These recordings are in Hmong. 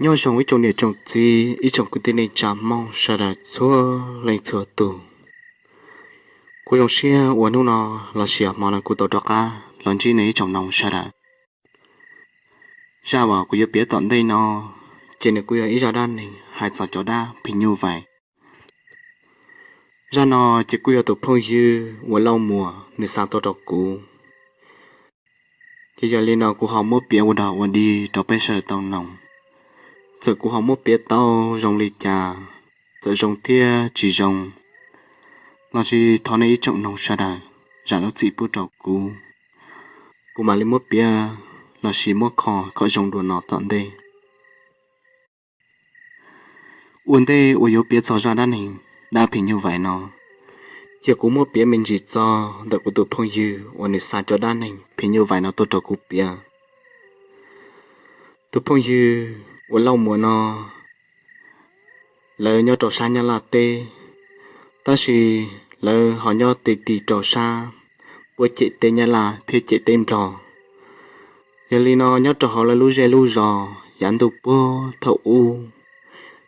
Nyob zoo ib tsoom niam tsoom txiv, ib tsoom kwv tij neej tsa Hmoob sawv daws txhua leej txhua tus. Kuv zoo siab uas hnub no los sis hmo no kuv tau rov qab los ntsib nej ib tsoom noog sawv daws. Zaj uas kuv yuav piav tom ntej no, ces nws kuj yog ib zaj dab neeg hais txog cov dab phim nyuj vais. Zaj no ces kuj yog tus phooj ywg uas Lauj Muas nws xa tuaj rau kuv. Ces yog li no kuv ho muab piav ua dog ua dig rau peb sawv daws tau noog. Txawm kuv ho muab piav tau zoo li cas, txawm zoo thiab tsis zoo, los sis thov nej ib tsoom noog sawv daws zam lub txim pub rau kuv. Kuv mam li muab piav los sis muab kho kom zoo dua no tom ntej. Ua ntej uas yuav piav txog zaj dab neeg dab phim nyuj vais no, ces kuv muab piav me ntsis txog ntawm kuv tus phooj ywg uas nws xa cov dab neeg phim nyuj vais no tuaj rau kuv piav. Tus phooj ywg uas Lauj Muas no, lawv nyob rau sab Nyab Laj teb, tab sis lawv ho nyob ti ti rau sab puab cem teb Nyab Laj thiab cem teb Nplog. Yog li no nyob rau hauv lawv lub zej lub zos yav ntuj puag thaum ub,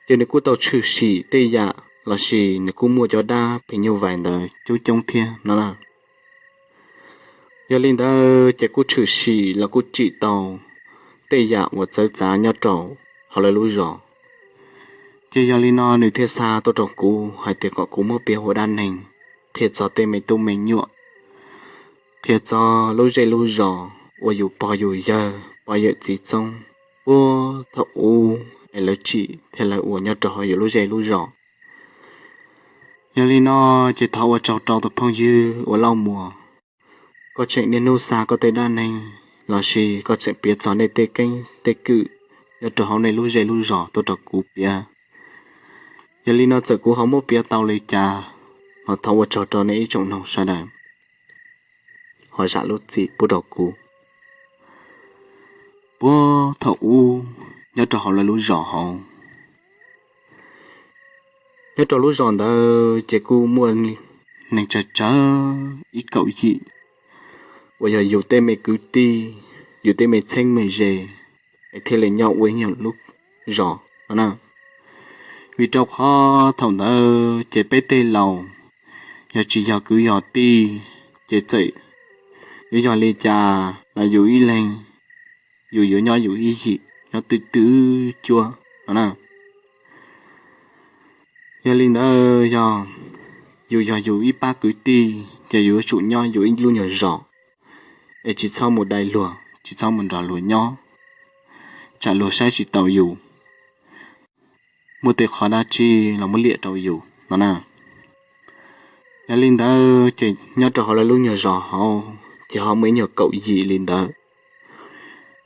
ces nws kuj tau tshwm sim tej yam los sis nws kuj muaj cov dab phim nyuj vais ntawd coob coob thiab no na. Yog li ntawd ces kuj tshwm sim los kuj tsim tau tej yam uas txawv txav nyob rau hauv lawv lub zos. Ces yog li no nws thiaj xa tuaj rau kuv hais tias kom kuv muab piav ua dab neeg, qhia txog tej me tub me nyuam, qhia txog lub zej lub zos uas yus pog yus yawg pog yawm txiv txoob puag thaum ub es lawv tsim thiab lawv ua nyob rau hauv yus lub zej lub zos. Yog li no ces thov ua tsaug rau tus phooj ywg uas Lauj Muas, koj tseem niaj hnub xa koj tej dab neeg los sis koj tseem piav txog nej tej keeb tej kwm nyob rau hauv nej lub zej lub zos tuaj rau kuv piav. Yog li no txawm kuv ho muab piav tau li cas los thov ua tsaug rau nej ib tsoom noog sawv daws ho zam lub txim pub rau kuv. Puag thaum ub nyob rau hauv lawv lub zos hauv, nyob rau lub zos ntawd ces kuj muaj neeg tsawg tsawg ib kaum yim uas yog yus tej me kwv tij, yus tej me txheeb me ze, es thiaj li nyob ua ib nyuag lub zos no na. Vim rau qhov thaum ntawd ces peb tej laus yog tsis yog kwv yog tij, ces txawm yuav yog li cas los yus ib leeg yus yuav nyob yus ib yim nyob twj twj cuab no na. Yog li ntawd yog yus yog yus ib pab kwv tij ces yus yuav tsum nyob yus ib lub nyuag zos, es tsis txhob mus dai luag, tsis txhob mus nrog luag nyob, tsam luag saib tsis taus yus, muaj tej qhov dab tsi los muab liam rau yus no na. Yog li ntawd ces nyob rau hauv lawv lub nyuag zos hauv ces ho muaj ib nyuag kaum yim li ntawd.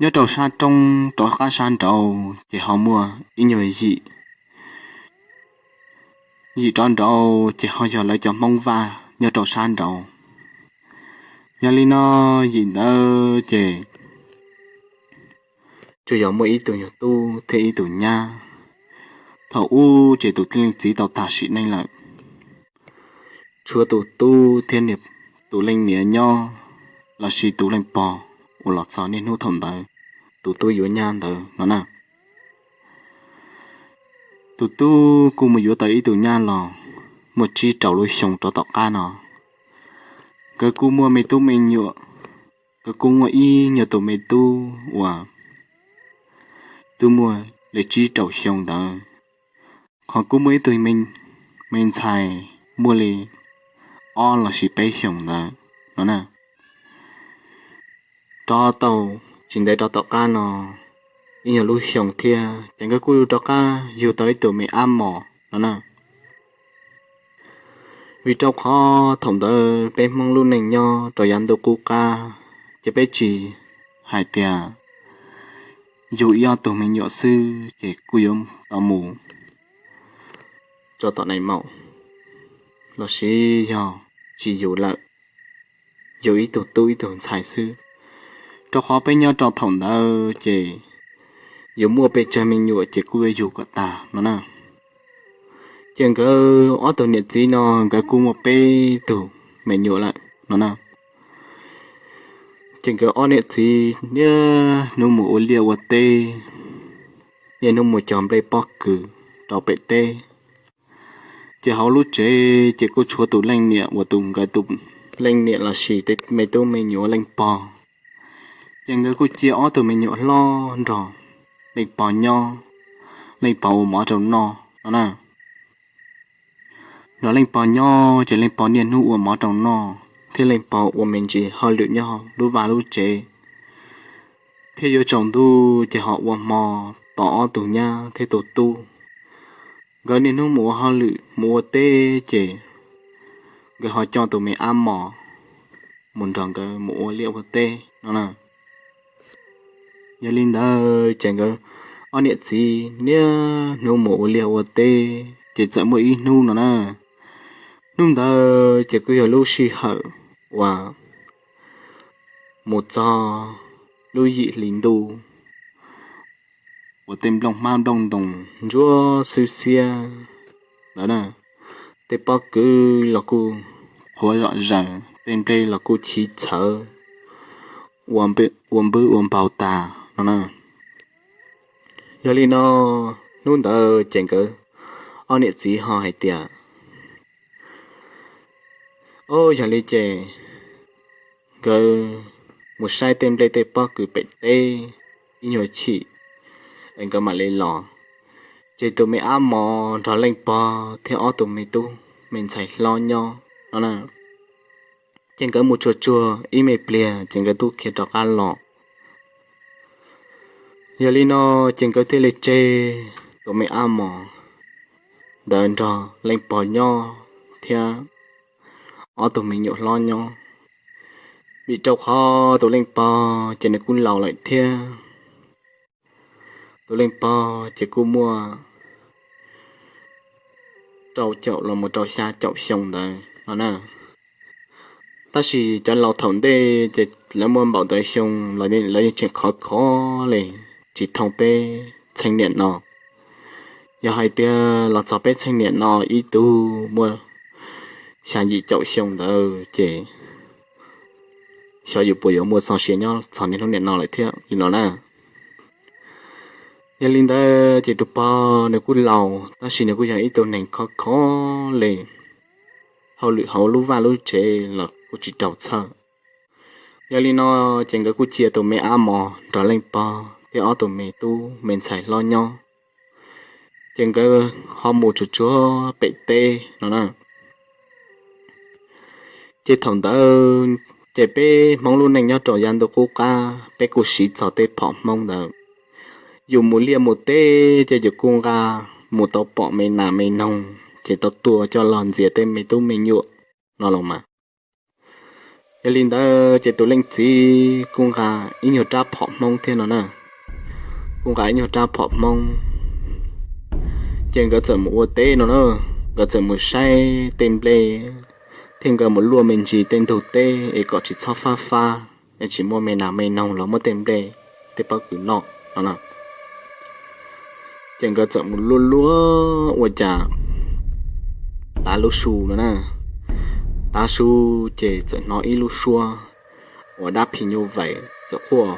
Nyob rau sab roob rov qab sab nraud ces ho muaj ib nyuag yim. Yim rov nraud ces ho yog lawv cov Hmoob Vaj nyob rau sab nraud. Yog li no yim ntawd ces tsuas yog muaj ib tug nyuag tub thiab ib tug nyab. Thaum ub ces tus leej txiv tau tag sim neej lawm, tshuav tus tub thiab tus leej niam nyob, los sis tus leej pog uas los txog niaj hnub thaum ntawd tus tub yuav nyab ntawd no na. Tus tub kuj mus yuav tau ib tug nyab los muaj tsib rau lub xyoo rov tom qab no. Nkawd kuj muaj me tub me nyuam, nkawd kuj muaj ib nyuag tus me tub uas twb muaj li tsib rau xyoo ntawd, qhov kuj muaj ib tug me ntxhais muaj li ob los sis peb xyoos ntawd no na. Rov tau tsis ntev rov tom qab no ib nyuag lub xyoo thiab ces nkawd kuj rov qab yug tau ib tug me ab mos no na. Vim rau qhov thaum ntawd peb Hmoob lub neej nyob rau yav ntuj qub qab, ces peb tsis hais tias yug ib ob tug me nyuam xwb ces kuj yuav tau mus tso tom nai maum, los sis yog tsis yug lawm, yug ib tug tub ib tug ntxhais xwb. Rau qhov peb nyob rau thaum ntawd ces yus muaj pes tsawg me nyuam ces kuj yuav yug kom tag no na. Ces nkawd ob tug niam txiv no nkawd kuj muaj peb tug me nyuam lawm no na. Ces nkawd ob niam txiv niaj hnub mus ua liaj ua teb, niaj hnub mus cog nplej pob kws rau pem teb. Ces hauv lub tsev ces kuj tshuav tus leej niam uas tus nkawd tus leej niam los sis tej me tub me nyuam leej pog. Ces nkawd kuj cia ob tug me nyuam hlob nrog leej pog nyob, leej pog ua mov rau noj no na. Nrog leej pog nyob ces leej pog niaj hnub ua mov rau noj thiab leej pog ua me ntsis hauj lwm nyob lub vaj lub tsev, thiab yuav tsaus ntuj ces ho ua hmo tos ob tug nyab thiab tus tub. Nkawd niaj hnub mus ua hauj lwm mus ua teb ces nkawd ho coj tus me ab mos mus nrog nkawd mus ua liaj ua teb no na. Yog li ntawd ces nkawd ob niam txiv niaj hnub mus ua liaj ua teb ces txawm muaj ib hnub no na. Hnub ntawd ces kuj yog lub sij hawm uas mus txog lub yim hli ntuj uas tej nplooj hmab nplooj ntoos ntsuab xwb xiab ntawd na, tej pob kws los kuj qhuav zom zaws, tej nplej los kuj chiv txhawv ua npwb ua npaug tas no na. Yog li no, hnub ntawd ces nkawd ob niam txiv ho hais tias, o, yog li ces nkawd mus saib tej nplej tej pob kws pem teb ib nyuag chim es nkawd mam li los. Ces tus me ab mos nrog leej pog thiab ob tug me tub me ntxhais hlob nyob no na. Ces nkawd mus tsuag tsuag ib me pliag ces nkawd twb khiav rov qab los. Yog li no ces nkawd thiaj li tseg tus me ab mos ntawd nrog leej pog nyob thiab ob tug me nyuam hlob nyob, vim rau qhov tus leej pog ces nws kuj laus lawm thiab. Tus leej pog ces kuj muaj rau caum los mus rau xya caum xyoo ntawd no na. Tab sis cov laus thaum ntej ces lawv muaj npaum ntawd xyoo los lawv yeej tseem khov khov li, tsis thooj peb txheej niam no. Yog hais tias los txog peb txheej niam no ib tug muaj xya yim caum xyoo ntawd ces xyov yus puas yuav muaj txoj sia nyob txog niaj hnub niam no lawm thiab li no na. Yog li ntawd ces tus pog nws kuj laus tab sis nws kuj yog ib tug neeg khov khov li, hauj lwm hauv lub vaj lub tsev los kuj tsis raug txhawj. Yog li no ces nkawd kuj cia tus me ab mos nrog leej pog thiab ob tug me tub me ntxhais hlob nyob, ces nkawd ho mus tsuag tsuag pem teb no na. Ces thaum ntawd ces peb Hmoob lub neej nyob rau yav ntuj qub qab peb kuj siv txog tej phom Hmoob ntawd. Yus mus liaj mus teb ces yus kuj nqa mus tau pom me nas me noog ces tau tua coj los ntxias tej me tub me nyuam no los mas. Yog li ntawd ces tus leej txiv kuj nqa ib nyuag rab phom Hmoob thiab no na. Kuj nqa ib nyuag rab phom Hmoob, ces nkawd txawm mus ua teb no na. Nkawd txawm mus saib tej nplej thiab nkawd mus luaj me ntsis tej ntug teb es kom tsis txhob fab fab es tsis muaj me nas me noog los muab tej nplej tej pob kws noj no na. Ces nkawd txawm mus luaj luaj ua cas tav lub su no na, tav su ces txawm hnov ib lub suab uas dab phim nyuj vais txawm quaj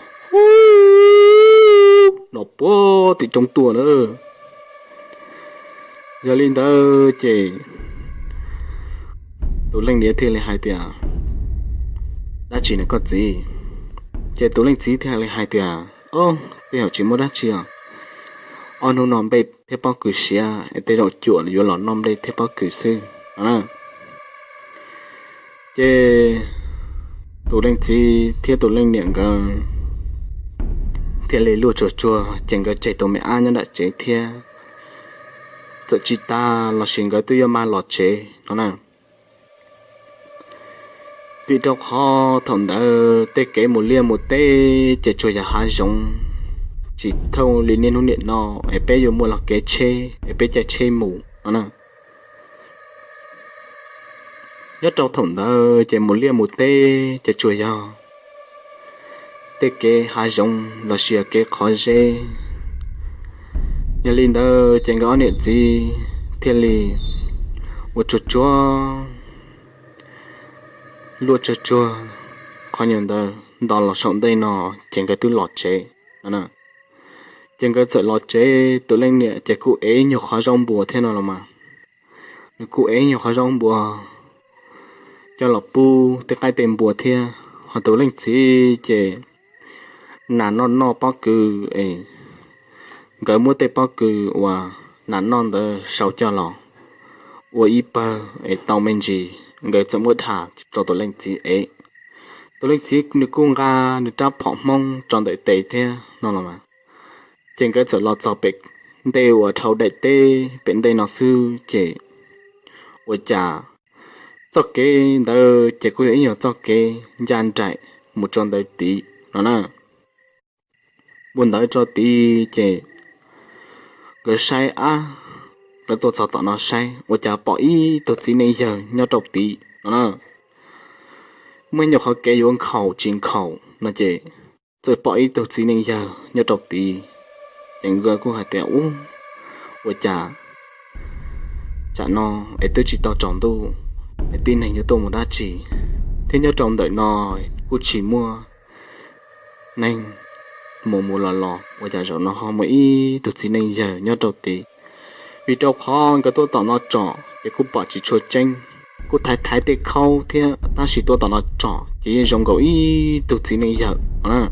no puag tim roob tuaj na. Yog li ntawd ces tus leej niam thiaj li hais tias, dab tsi na koj txiv? Ces tus leej txiv thiaj li hais tias, o, tej zaum tsis muaj dab tsi os, ob hnub no nplej thiab pob kws siav es tej zaum cuam yuav los noj nplej thiab pob kws xwb no na. Ces tus leej txiv thiab tus leej niam nkawd thiaj li luaj tsuag tsuag ces nkawd tseg tus me ab nyob nram tsev thiab. Txawm tsis tas los sis nkawd twb yuav maj los tsev no na. Vim rau qhov thaum ntawd tej kev mus liaj mus teb ces tsuas yog hav zoov, tsis thooj li niaj hnub niam no es peb yuav muaj los kev tsheb es peb caij tsheb mus no na. Nyob rau thaum ntawd ces mus liaj mus teb ces tsuas yog tej kev hav zoov los sis kev qhov zeb. Yog li ntawd ces nkawd ob niam txiv thiaj li ua tsuag tsuag, luaj tsuag tsuag qhov nyuag ntawd nto los saum ntej no ces nkawd twb los tsev no na. Ces nkawd txawm los tsev, tus leej niam ces kuj ev nyuag qhov zaub npua thiab no los mas. Nws kuj ev nyuag qhov zaub npua coj los pub tej qaib tej npua thiab. Ho tus leej txiv ces nas noj noj pob kws es nkawd muab tej pob kws uas nas noj ntawd sau coj los ua ib pawg es tau me ntsis, nkawd txawm muab dhas rau tus leej txiv ev. Tus leej txiv nws kuj nqa nws rab phom Hmoob tso ntawm tes thiab no los mas. Ces nkawd txawm los txog pem ntej uas dhau daim teb pem ntej no xwb ces ua cas txoj kev ntawd ces kuj yog ib nyuag txoj kev ncaj nraim mus rau ntawd tid no na. Mus ntawd rau tid ces nkawd saib ab, nkawd tuaj txog tom no saib ua cas pom ib tug txiv neej yawg nyob rau tid no na. Muaj ib nyuag qhov kev yuav nkhaus tsis nkhaus no ces txawm pom ib tug txiv neej yawg nyob rau tid. Ces nkawd kuj hais tias ub, ua cas tsam no es twb tsis tau tsaus ntuj es tib neeg yuav tuaj mus dab tsi, thiab nyob rau ntawm no kuj tsis muaj neeg mus mus los los, ua cas zaum no ho muaj ib tug txiv neej yawg nyob rau tid. Vim rau qhov nkawd tuaj tom no tsom ces kuj pom tsis tshua tseeb, kuj thaiv thaiv tej khaub thiab, tab sis tuaj tom no tsom ces yeej zoo nkaus ib tug txiv neej yawg no na.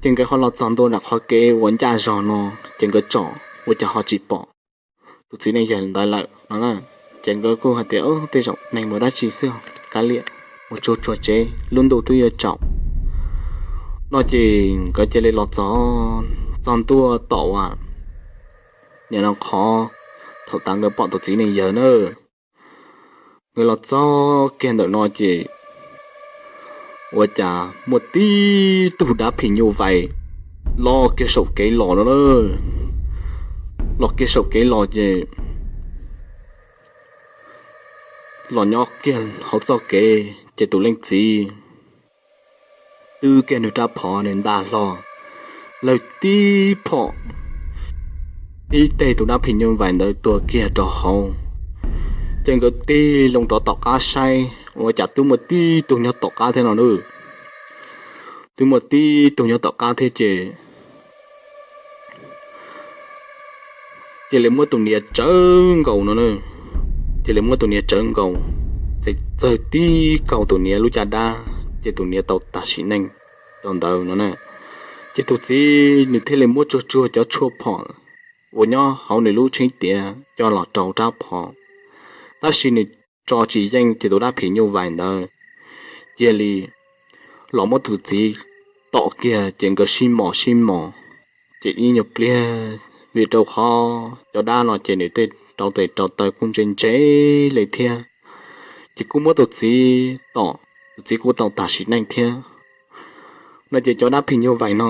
Ces nkawd ho los txog ntua nram qhov kev uas ncaj zog no, ces nkawd tsom ua cas ho tsis pom tus txiv neej yawg ntawd lawm no na. Ces nkawd kuj hais tias tej zaum neeg mus dab tsi xwb, kav liam, mus tsuag tsuag tsev, lub ntuj twb yuav tsaus no. Ces nkawd cia li los txog, txog ntua tom uas nim no qhov thaum tas nkawd pom tus txiv neej yawg na. Nkawd los txog kiag ntawm no ces ua cas muaj tib tug dab phim nyuj vais los kiag saum kev los no na. Los kiag saum kev los ces los nyob kiag hauv txoj kev ces tus leej txiv twb kiag nws rab phom nws nta hlo, lawv tib phom tib teg tus dab phim nyuj vais ntawd tuag kiag rau hauv. Ces nkawd tig loo rov tom qab saib ua cas twb muaj tib tug nyob tom qab thiab no na. Twb muaj tib tug nyob tom qab thiab ces cia li muab tus niam tsawv nkaus no na. Cia li muab tus niam tsawv nkaus, txawm txawg tib kaug tus niam lub caj dab ces tus niam tau tag sim neej rau ntawd no na. Ces tus txiv nws thiaj li muab tsuag tsuag cov tshuaj phom uas nyob hauv nws lub tsheb tiav coj los rau rab phom, tab sis nws tso tsis yeej ces tus dab phim nyuj vais ntawd cia li los muab tus txiv tom kiag ces nkawd sib mos sib mos. Ces ib nyuag pliag, vim rau qhov cov dab no ces nws tej rau tes rau taw kuj ntse ntse li thiab, ces kuj muab tus txiv tom, tus txiv kuj tau tag sim neej thiab no. Ces cov dab phim nyuj vais no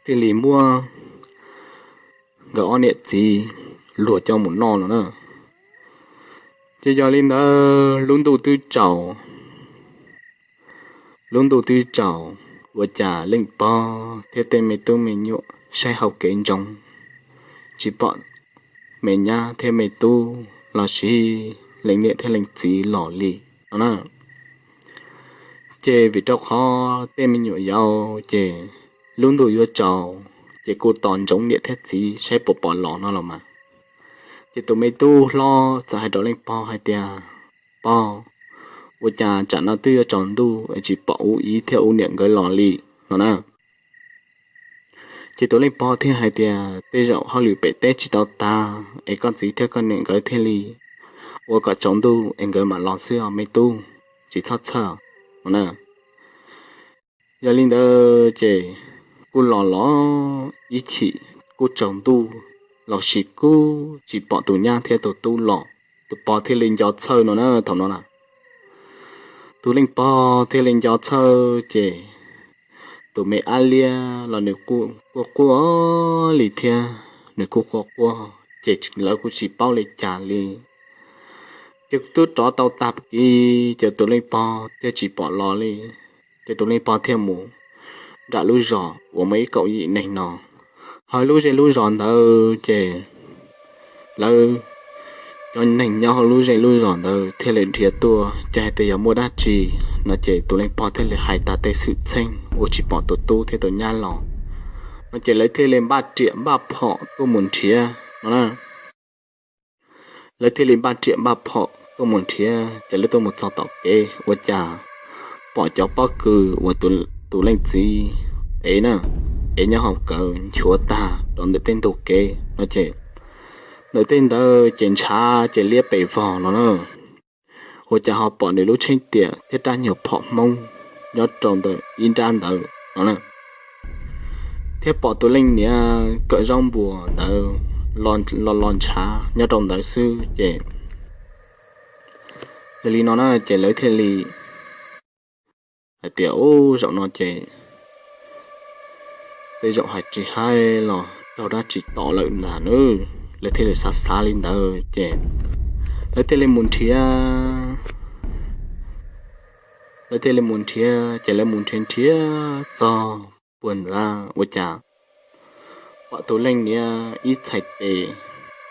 thiaj li muab nkawd ob niam txiv luag coj mus noj no na. Ces yog li ntawd lub ntuj twb tsaus, lub ntuj twb tsaus, ua cas leej pog thiab tej me tub me nyuam saib hauv kev ntsoov, tsis pom me nyab thiab me tub los sis leej niam thiab leej txiv los li no na. Ces vim rau qhov tej me nyuam yaus ces lub ntuj yuav tsaus ces kuj tos ntsoov niam thiab txiv saib puas pom los no los mas. Ces tus me tub hlob txawm hais rau leej pog hais tias, Pog, ua cas tsam no twb yuav tsaus ntuj es tsis pom ub txiv thiab ub niam nkawd los li no na. Ces tus leej pog thiaj hais tias, Tej zaum hauj lwm pem teb tsis tau tag es koj txiv thiab koj niam nkawd thiaj li ua kom tsaus ntuj es nkawd mam los xwb os me tub, tsis txhob txhawj no na. Yog li ntawd ces kuj los los ib chim kuj tsaus ntuj los sis kuj tsis pom tus nyab thiab tus tub los, tus pog thiaj li nco txhawj no na. Thaum no na tus leej pog thiaj li nco txhawj ces tus me ab liab los nws kuj quaj quaj li thiab, nws kuj quaj quaj ces lawv kuj tsis paub li cas li. Ces twb rov tau tag kis ces tus leej pog thiaj tsis pom los li. Ces tus leej pog thiaj mus nram lub zos uas muaj ib kaum yim neeg no. Hauv lub zej lub zos ntawd ces lawv cov neeg nyob hauv lub zej lub zos ntawd thiaj li nrhiav tuaj ces hais tias yog muaj dab tsi no ces tus leej pog thiaj li hais tag tej xwm txheej uas tsis pom tus tub thiab tus nyab los no ces lawv thiaj li npaj riam npaj phom tuaj mus nrhiav no na. Lawv thiaj li npaj riam npaj phom tuaj mus nrhiav ces lawv tuaj mus txog tom kev ua cas pom cov pob kws uas tus leej txiv ev na, ev nyob hauv kawm nchuav tag rau ntawm tej ntug kev no ces ntawm tej ntawd ces ntshav ces liab pes vog no na. Ua cas ho pom nws lub tsheb tiam thiab rab nyuag phom Hmoob nyob rau ntawm ib nrab ntawd no na, thiab pom tus leej niam kawm zaub npua ntawd los los ntshav nyob rau ntawd xwb ces yog li no na ces lawv thiaj li hais tias ub zaum no ces tej zaum hais tsis hais los raug dab tsi tom lawm ntag na. Lawv thiaj li xav xav li ntawd ces lawv thiaj li mus nrhiav, lawv thiaj li mus nrhiav ces lawv mus nrhiav nrhiav txog puag nrad ua cas pom tus leej niam ib txhais tes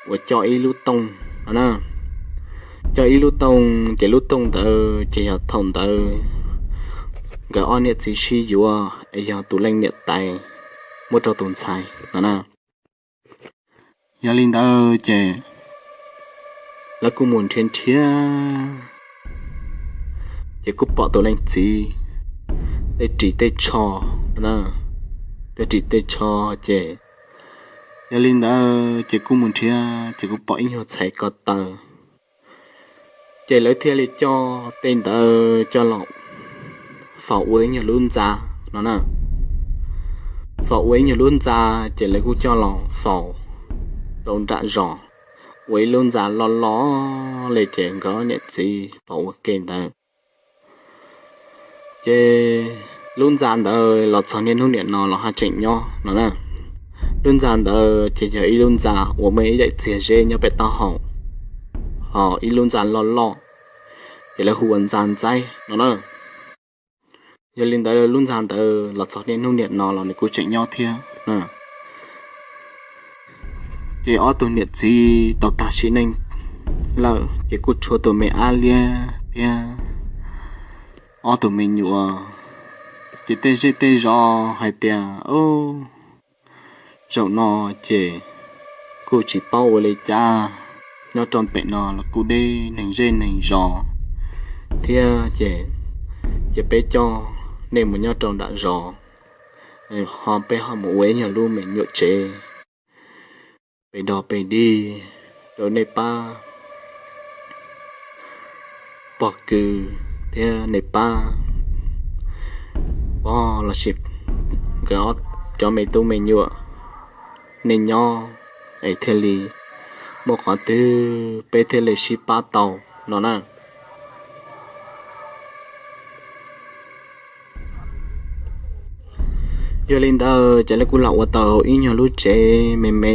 uas coj ib lub tooj no na, coj ib lub tooj ces lub tooj ntawd ces yog thaum ntawd nkawd ob niam txiv sib yuav es yog tus leej niam tais muab rau tus ntxhais no na. Yog li ntawd ces lawv kuj mus nrhiav nrhiav ces kuj pom tus leej txiv tej ris tej tsho, tej ris tej tsho ces yog li ntawd ces kuj mus nrhiav ces kuj pom ib nyuag txhais ko taw. Ces lawv thiaj li coj tej ntawd coj los faus ua ib nyuag lub ntxa no na. Faus ua ib nyuag lub ntxa ces lawv kuj coj los faus rau nram zos ua ib lub ntxa loj loj li ces nkawd niam txiv faus ua ke ntawd. Ces lub ntxa ntawd los txog niaj hnub niam no los haj tseem nyob no na. Lub ntxa ntawd ces yog ib lub ntxa uas muaj ib daim txiag zeb nyob pem taub hau, ho ib lub ntxa loj loj ces lawv hu ua ntxa ntxaib no na. Yog li ntawd lub ntxa ntawd los txog niaj hnub niam no los nws kuj tseem nyob thiab. Ces ob tug niam txiv tau tag sim neej lawm ces kuj tshuav tus me ab liab thiab ob tug me nyuam. Ces tej zej tej zos hais tias zaum no ces kuj tsis paub ua li cas, nyob rau pem no los kuj deb neeg zej neeg zos thiab ces, ces peb coj nej mus nyob rau nram zos, ho peb ho mus ua ib nyuag lub me nyuam tsev pes dog pes dig rau nej pab pog kws thiab nej pab pog lossis nkawd cov me tub me nyuam nej nyob es thiaj li muaj qhov twg peb thiaj li sib pab tau no na. Yog li ntawd ces lawv kuj los ua tau ib nyuag lub tsev me me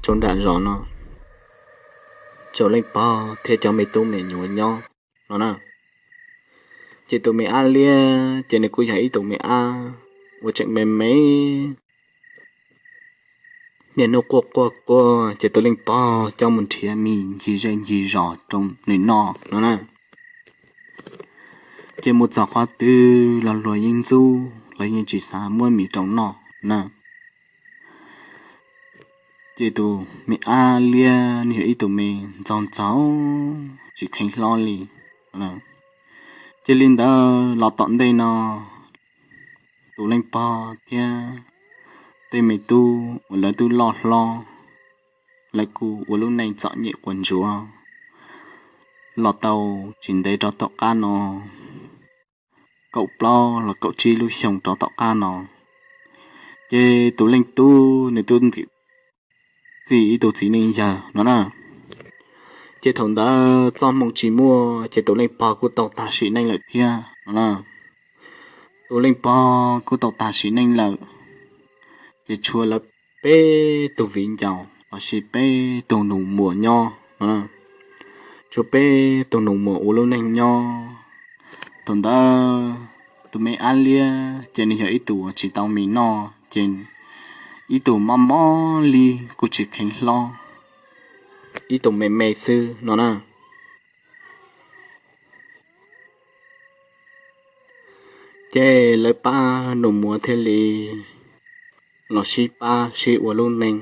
rau nram zos no rau leej pog thiab cov me tub me nyuam nyob no na. Ces tus me ab liab ces nws kuj yog ib tug me ab uas tseem me me, niaj hnub quaj quaj quaj ces tus leej pog coj mus nrhiav mis ncig zej ncig zos rau nws noj no na. Ces mus txog qhov twg los luag yeej ntxub, luag yeej tsis xav muab mis rau noj na. Ces tus me ab liab nws yog ib tug me ntxaug ntxaug tsis kheev hlob li. Cia li ntawd los tom ntej no tus leej pog thiab tej me tub uas lawv twb loj hlob, lawv kuj ua lub neej txom nyem quas ntsuav los tau tsis ntev rau tom qab no, kaum plaub los kaum tsib lub xyoo rau tom qab no, ces tus leej tub nws twb txij ib tug txiv neej yawg no na. Ces thaum ntawd txoj hmoo tsis muaj ces tus leej pog kuj tau tag sim neej lawm thiab no na. Tus leej pog kuj tau tag sim neej lawm, ces tshuav lawv peb tug viv ncaus lossis peb tug nus muag nyob no. Tshuav peb tug nus muag ua lub neej nyob. Thaum ntawd tus me ab liab ces nws yog ib tug tsis tau mis noj ces ib tug mob mob li kuj tsis kheev hlob, ib tug me me xwb no na. Ces lawv pab Nus Muas thiaj li los sib pab sib ua lub neej.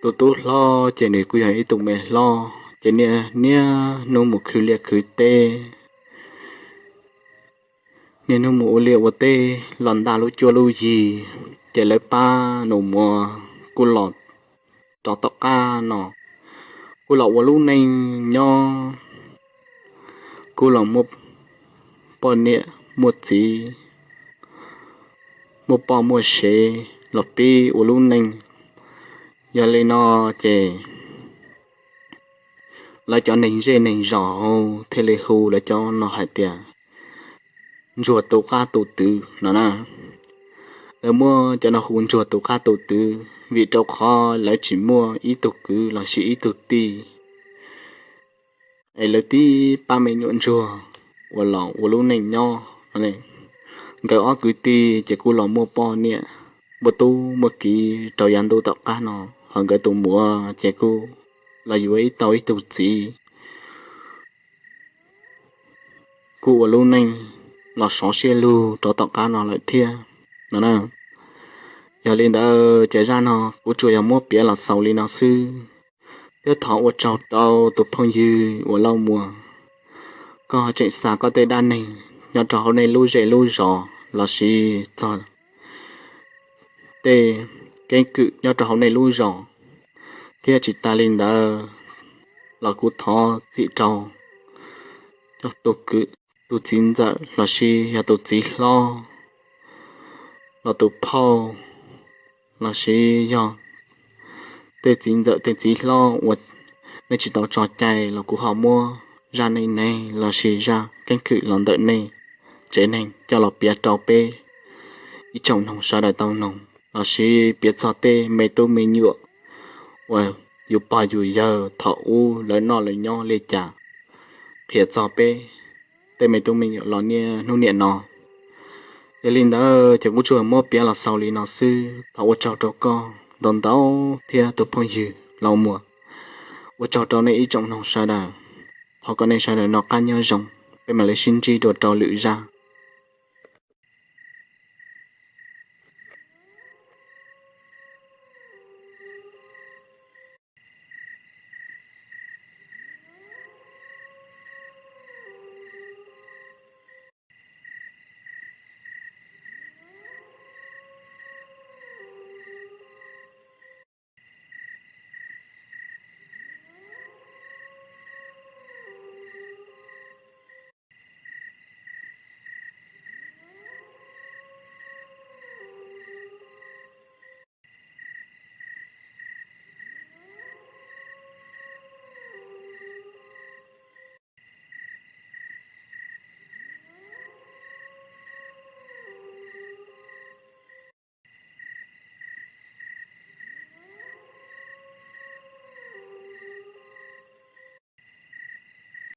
Tus tub hlob ces nws kuj yog ib tug me hlob, ces niaj niaj hnub mus khwv liaj khwv teb, niaj hnub mus ua liaj ua teb los ntaj lub cuab lub yig, ces lawv pab Nus Muas kuj los rov tom qab no, kuj los ua lub neej nyob, kuj los muaj poj niam muaj txiv, muaj poj muaj sev los pib ua lub neej. Yog li no ces lawv cov neeg zej neeg zos thiaj li hu lawv cov no hais tias Ntsuag tus qab tus twv no na. Lawv muab cov no hu Ntsuag tus qab tus twv vim rau qhov lawv tsis muaj ib tug kwv lossis ib tug tij, es lawv tib pab me nyuam ntsuag uas los ua lub neej nyob. Nkawd ob kwv tij ces kuj los muaj poj niam, muaj tub muaj kiv rau yav ntuj tom qab no, ho nkawd tus muam ces kuj los yuav ib tau ib tug txiv, kuj ua lub neej los sov siab lug rov tom qab no lawm thiab no na. Yog li ntawd ces zaj no kuv tsuas yog muab piav los xaus li no xwb, thiab thov ua tsaug rau tus phooj ywg uas Lauj Muas, koj tseem xa koj tej dab neeg nyob rau hauv nej lub zej lub zos lossis txog tej keeb kwm nyob rau hauv nej lub zos, thiab tsis tas li ntawd los kuv thov txim rau tus kwv, tus txiv ntxawm lossis yog tus txiv hlob, los tus phauj, lossis yog tej txiv ntxawm tej txiv hlob uas nej tsis tau tso cai los kuv ho muab zaj neej neeg lossis zaj keeb kwm los ntawm nej tsev neeg coj los piav rau peb ib tsoom noog sawv daws tau noog, lossis piav txog tej me tub me nyuam uas yus pog yus yawg thaum ub lawv noj lawv nyob li cas, qhia txog peb tej me tub me nyuam los niaj hnub niam no. Yog li ntawd ces kuv tsuas muab piav los xaus li no xwb, thov ua tsaug rau koj ntau ntau thiab tus phooj ywg Lauj Muas. Ua tsaug rau nej ib tsoom noog sawv daws, thov kom nej sawv daws noj qab nyob zoo, peb mam li sib ntsib dua rau lwm zaj.